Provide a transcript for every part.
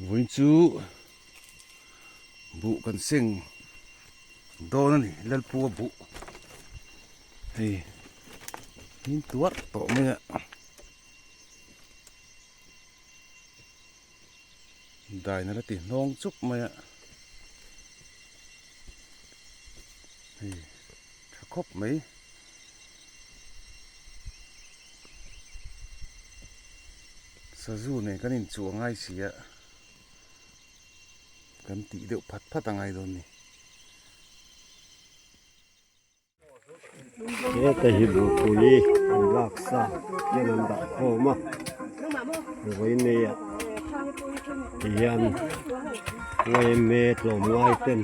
Vawiin chu buh kan seng dawn a ni Lalpua buh hei hnim tuarh tawh mai a daina la ti hnawng chuk mai a hei tha khawp mai. Sazu nen kan inchuh a ngai si a, kan tih deuh phat phat a ngai dawn ni. Heta hi buhpui an lak sa hian an dah khawm a, vawiin ah tihian yma tlawmngai ten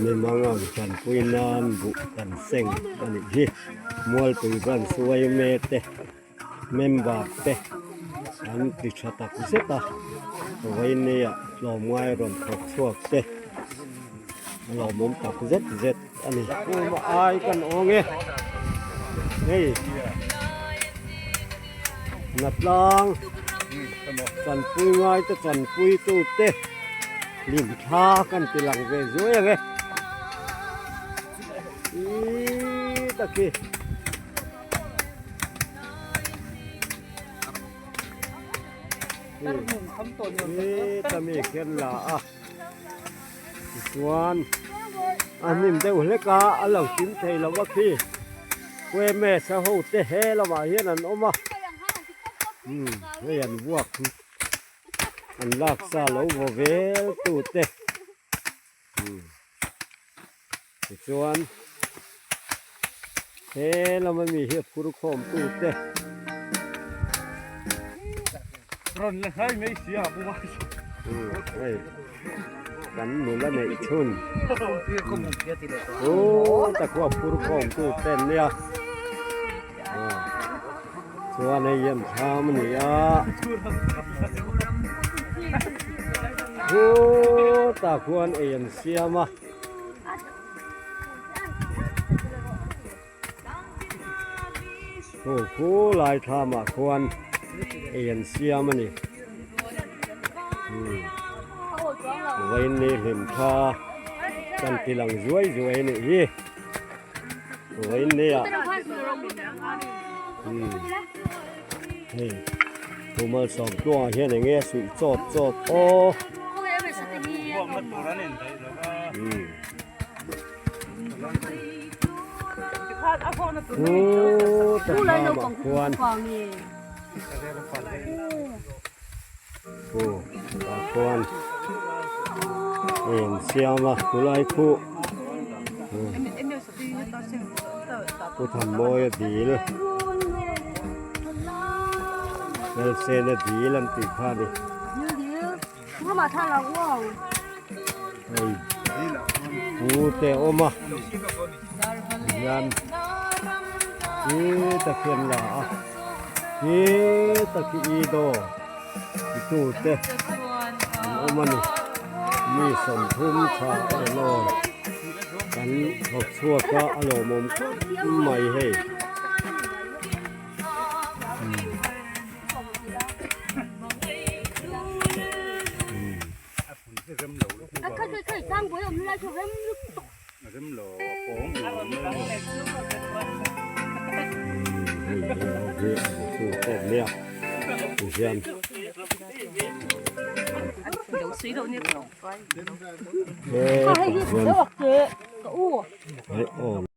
mimang ang tanpui nan buh kan seng a nih hi. Mualpui Branch yma te member te an ti tha tak zet a, vawiin ah tlawmngai rawn thawk chhuak te a lawmawm tak zet zet a ni. Puma ai kan awng e, hei Natlang chanpui ngai te chanpui tu te hlim thla kan ti lang ve zuai ang e. Ih taki. Ih tami khian la a. Tichuan a hnim deuh hlek a a lo kim thei lo a khi. Kweme sa ho te he lamah hian an awm a. Umm hei an vuak an lak sa lo vaw vel tu te. Tichuan he lama mi hi a phur khawm tu te. Rawn la hlai mai sia pu mai. Hei kan nula neih chhun. Aw takua phur khawm tu te an nia. Chuan hei hian thlam a ni a. Khutah khuan ei an siam a. Khu khu lai thlamah khuan ei an siam a ni. Vawiin ni hlim tha kan ti lang zuai zuai a nih hi. Vawiin ni ah hei thumal sawmtluangah hian eng nge a suih chawt chawt aw. Chu ta thlamah khuan chu tah khuan eng siam a khulai khu. Pu Thanmawia dil Lalsena dil an tih kha a ni. Hei pu te a awm a tihian khi tak hi an la a khi tak hi i dawr titu te an awm a ni mi 30 tha elawn kan thawk chhuak a a lawmawm khawp mai hei.